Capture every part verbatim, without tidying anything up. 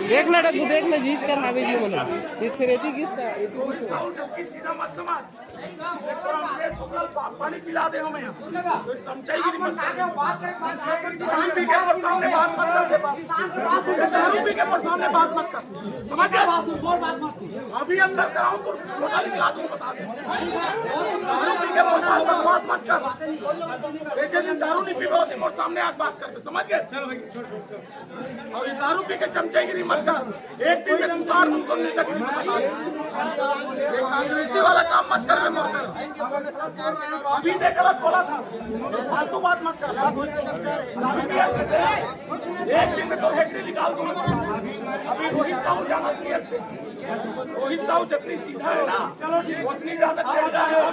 देख ना डग्गू, देख ना, जीज कर हावे जी मन। ये फिर एती किस, एती किस। सीधा मत समझ। एक बार हमरे सुखल पा-, पानी पिला दे हमें यहाँ। फिर समझाई कि नहीं मत। दारू पी के पर सामने बात मत कर दे, बस। दारू पी के पर सामने बात मत कर। समझ गए? अभी अंदर कराऊं तो छोटा निकला दूं, बता दे। दारू पी के पर सामने बकवास मत कर। एक दिन दारू नहीं पीबे, वो दिन मोर सामने आज बात कर, समझ गए? और ये दारू पी के चमचागिरी मत कर। एक दिन में तुम चार मुंह तुम नेतागिरी मत कर। ये कांग्रेसी वाला काम मत कर, मत कर। अभी देख, गलत बोला था। फालतू बात मत कर। दारू पिया से तेरा एक दिन में तो हेड निकाल दूंगा। अभी रोहित साहू जाना नहीं है। रोहित साहू जितनी सीधा है ना, उतनी ज्यादा टेढ़ा है।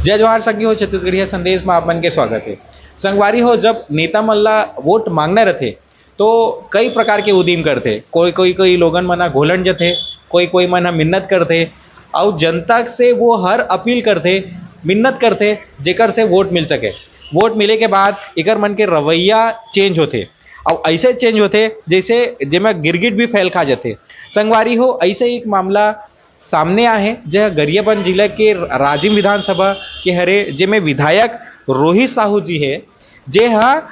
जय जोहार संगी हो, छत्तीसगढ़िया संदेश में आप मन के स्वागत है। संगवारी हो, जब नेता मन ला वोट मांगना रहथे, तो कई प्रकार के उदीम करथे। कोई, कोई, कोई लोगन मन ह घोलंड जथे, कोई, कोई मन ह मिन्नत करथे, अउ जनता से वो हर अपील करथे, मिन्नत करथे, जेकर से वोट मिल सके। वोट मिले के बाद एकर मन के रवैया चेंज होथे, अउ ऐसे चेंज होथे, जैसे जेमा गिरगिट भी फैल खा जथे। संगवारी हो, ऐसे एक मामला सामने आए हे, जे ह गरियाबंद जिला के राजिम विधानसभा के हरे, जेमे विधायक रोहित साहू जी हे, जे ह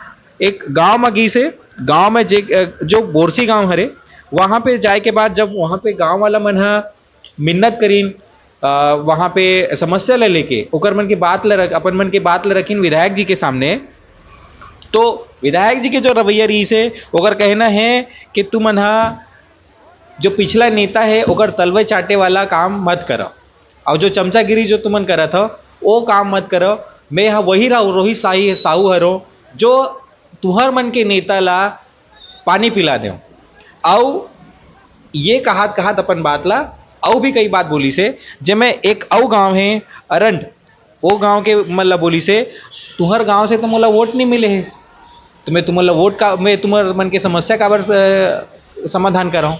एक गांव म गिस हे, गांव में जे, अ, जो बोरसी गांव हरे, वहां पे जाए के बाद जब वहां पे गांव वाला मन ह मिन्नत करिन, अ, वहां पे समस्या ल लेके ओकर मन के बात ल रख, अपन मन के बात ल रखिन विधायक जी के सामने, तो विधायक जी के जो रवैया रहिस हे, ओकर कहना हे कि तुमन ह जो पिछला नेता हे, ओकर तलवे चाटे वाला काम मत करव, अउ जो चमचागिरी जो तुमन करत हव, वो काम मत करव। मैं ह वही रा-, रोहित साही, साहू हरो, जो तुहर मन के नेता ला पानी पिला देव। अउ ये कहत, कहत अपन बात ला अउ भी कई बात बोलिस हे, जेमे एक अउ गांव हे अरंड, वो गांव के मन ला बोलिस हे, "तुहर गांव से तो मोला वोट नहीं मिले हे, तो मैं तुमन ला वोट का, मैं तुमर मन के समस्या काबर, अ, समाधान करव?"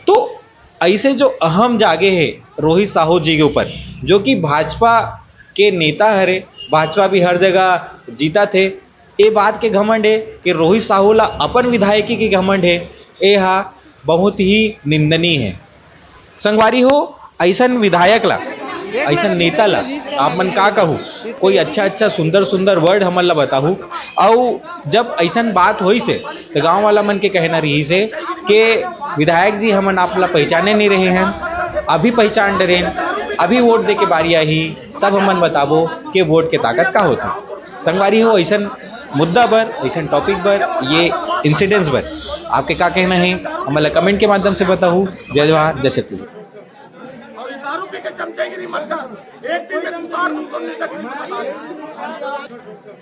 तो ऐसे जो अहम जागे हे रोहित साहू जी के ऊपर, जो कि भाजपा के नेता हरे, भाजपा भी हर जगह जीतत हे, ए बात के घमंड हे कि रोहित साहू ला अपन विधायकी के घमंड हे, ए हा बहुत ही निंदनीय हे। संगवारी हो, ऐसन विधायक ला, ऐसन नेता ला आप मन का कहू? कोई अच्छा अच्छा सुंदर सुंदर वर्ड हमन ला बताहू। अउ जब ऐसन बात होइस हे, तो गांव वाला मन के कहना रहिस हे कि विधायक जी, हमन आप ला पहचाने नहीं रहे हैं, अभी पहचान डरेन, अभी वोट दे के बारी आही, तब हमन बताबो कि वोट के ताकत का होथे। संगवारी हो, ऐसन मुद्दा बर, ऐसन टॉपिक बर, ये इंसिडेंट्स बर आपके का कहना है, हमन ला कमेंट के माध्यम से बताहू। जय जोहार, जय छत्तीसगढ़। और ये दारू पी के चमचागिरी मत कर। एक दिन में तुम चार मुंह तुम नेतागिरी मत कर।